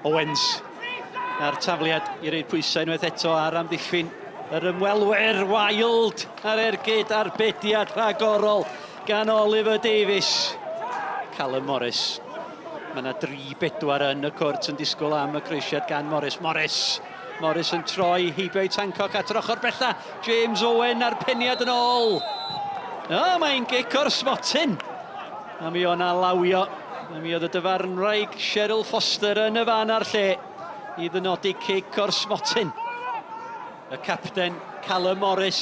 Owens a'r tafliad i reid pwysau unwaith eto ar amddiffyn yr ymwelwyr. Wild ar ergyd arbediad rhagorol gan Oliver Davies. Callum Morris. Mae yna 3-4 yn y cwrt yn disgwyl am y croesiad gan Morris. Morris! Morris yn troi heibio i Tancock at yr ochr bella. James Owen a'r peniad yn ôl. O, mae'n gic o'r smotyn. A mi o'na lawio. A mi oedd y dyfarnwraig Cheryl Foster yn y fan a'r lle i ddynodi cic o'r smotyn. Y capten Callum Morris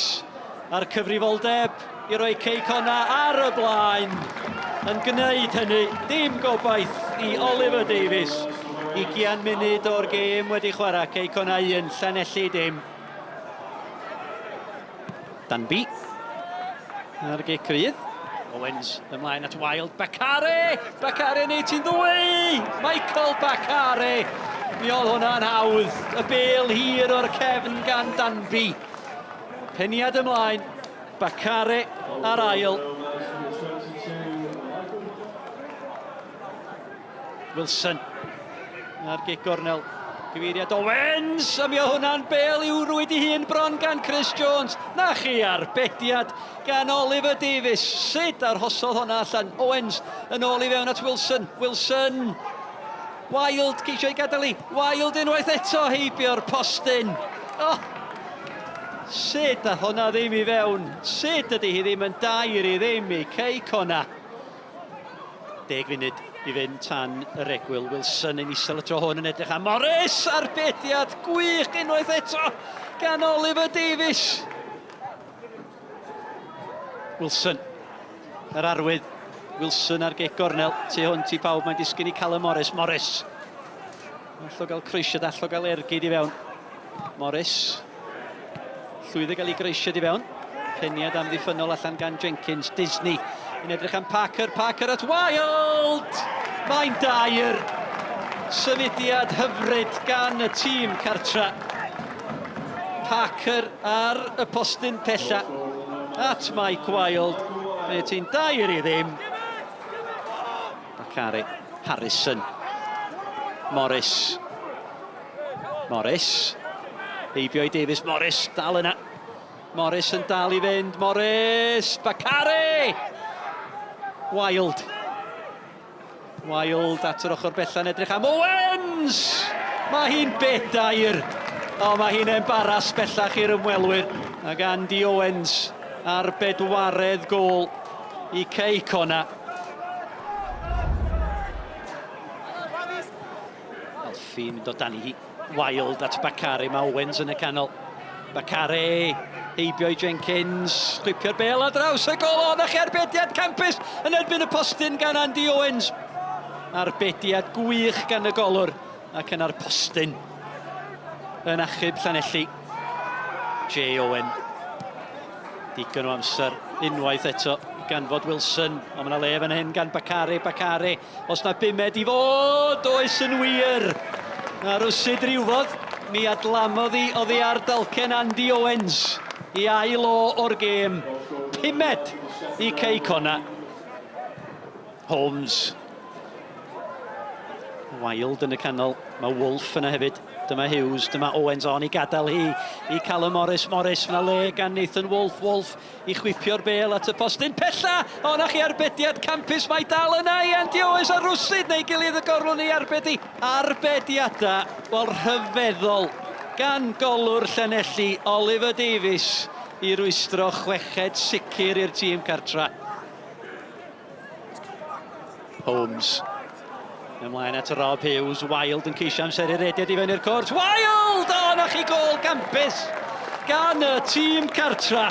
a'r cyfrifoldeb i roi Cei Connah ar y blaen yn gwneud hynny. Dim gobaith i Oliver Davies. 20 munud o'r gêm wedi chwarae. Cei Connah 1, Llanelli dim. Danby ar gic rydd. Owens ymlaen at Wild. Bakare! Bakare yn ei ti'n ddwy! Michael Bakare! Mi oedd hwnna'n hawdd. Y bel hir o'r cefn gan Danby. Peniad ymlaen. Bakare ar ail. Wilson ar gic gornel. Gyfeiriad Owens, a mi oedd hwnna'n bel i'w rwyd i hun bron gan Chris Jones. Na chi arbediad gan Oliver Davies. Sut arhosodd hwnna allan? Owens yn ôl i fewn at Wilson. Wilson! Wild ceisio i gadael i. Wild unwaith eto heibio'r postyn. Oh! Sut ath hwnna ddim i fewn? Sut ydy hi ddim yn dair i ddim i Cei Connah? Deg funud i fynd tan yr egwyl. Wilson yn isel y tro hwn yn edrych am Morris! Arbediad gwych unwaith eto gan Oliver Davies. Wilson, yr arwydd. Wilson ar gic gornel, tu hwnt i pawb, mae'n disgyn i Callum Morris. Morris! All o gael croesiad, all o gael ergyd i fewn. Morris. Llwyddo gael ei groesiad i fewn. Peniad amddiffynnol allan gan Jenkins. Disney yn edrych am Parker. Parker at Wild! Mae'n dair. Symudiad hyfryd gan y tîm cartra. Parker ar y postyn pella at Mike Wild. Mae ti'n dair i ddim. Bakary Harrison. Morris. Morris. Heibio i Davies. Morris dal yna. Morris yn dal i fynd. Morris! Bakary! Wild. Wild at yr ochr bella'n edrych am Owens! Mae hi'n bedair. O, mae hi'n embaras bellach i'r ymwelwyr. Ac Andy Owens ar bedwaredd gôl i Cei Connah. Alfie mynd o dan hi. Wild at Bakary, mae Owens yn y canol. Bakary, heibio i Jenkins, chwipio'r bel ar draws y gol, o, na chi arbediad campus yn erbyn y postyn gan Andy Owens. Arbediad gwych gan y golwr ac yna'r postyn yn achub Llanelli. Jay Owen. Digon o amser unwaith eto i ganfod Wilson, ond mae yna le fan hyn gan Bakary. Bakary, os na bumed i fod, oes yn wir. A rwsyd rywfodd, mi adlamodd hi oddi ar dalcen Andy Owens i ail o o'r gêm. Pumed i Cei Connah. Holmes. Wild yn y canol. Mae Wolf yna hefyd. Dyma Hughes, dyma Owens on i gadael hi i Callum Morris. Morris, mae le gan Nathan Wolf. Wolf i chwipio'r bel at y postyn pella. O, na chi arbediad campus. Mae dal yna i Andy Owens a rwsyd neu gilydd y gorlwn i arbed i. Arbediadau, wel rhyfeddol, gan golwr Llanelli, Oliver Davies, i rwystro chweched sicr i'r tîm cartra. Holmes. Ymlaen at Rob Hughes. Wild yn ceisio amseru rediad i fewn i'r cwrt. Wild! O, na chi gol campus gan y tîm cartra.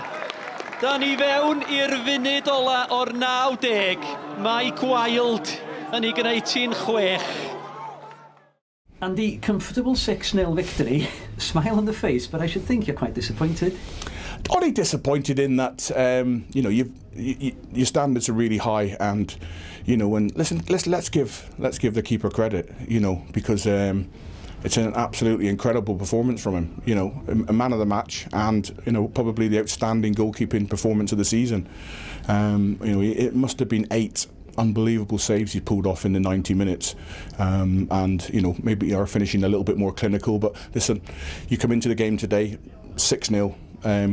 Da ni fewn i'r funud ola o'r 90. Mike Wild yn ei gwneud ti'n chwech. Andy, comfortable 6-0 victory. Smile on the face, but I should think you're quite disappointed. Only disappointed in that, um, you know, you've, you, your standards are really high and, you know, and listen, let's, let's, give, let's give the keeper credit, you know, because um, it's an absolutely incredible performance from him, you know, a, a man of the match and, you know, probably the outstanding goalkeeping performance of the season. Um, you know, it must have been eight Unbelievable saves he pulled off in the 90 minutes, and maybe are finishing a little bit more clinical. But listen, you come into the game today, 6-0.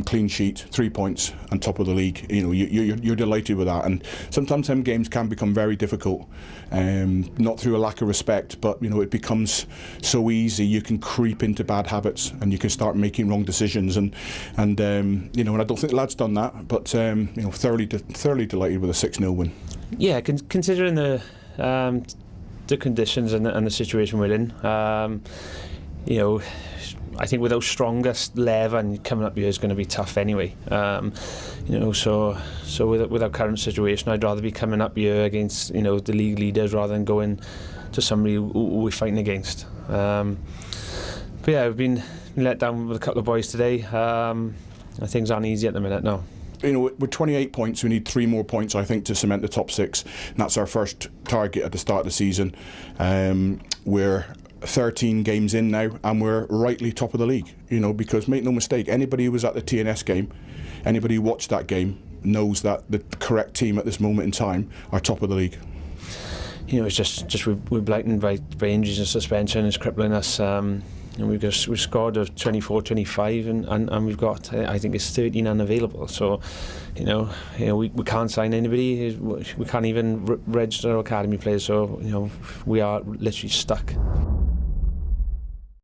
Clean sheet, 3 points, and top of the league. You're delighted with that. And sometimes them games can become very difficult, not through a lack of respect, but it becomes so easy. You can creep into bad habits, and you can start making wrong decisions. And I don't think the lads done that, but thoroughly delighted with a 6-0 win. Yeah, considering the conditions and the situation we're in, I think with our strongest 11 coming up here is going to be tough anyway. So with our current situation, I'd rather be coming up here against the league leaders rather than going to somebody who we're fighting against. But yeah, we've been let down with a couple of boys today. Things aren't easy at the minute, no. We're 28 points. We need three more points, I think, to cement the top six. And that's our first target at the start of the season. We're 13 games in now, and we're rightly top of the league. Because make no mistake, anybody who was at the TNS game, anybody who watched that game, knows that the correct team at this moment in time are top of the league. It's just we're blighted by injuries and suspension. It's crippling us. And we've scored of 24, 25, and we've got, I think it's 13 unavailable. So, we can't sign anybody. We can't even register our academy players. So, we are literally stuck.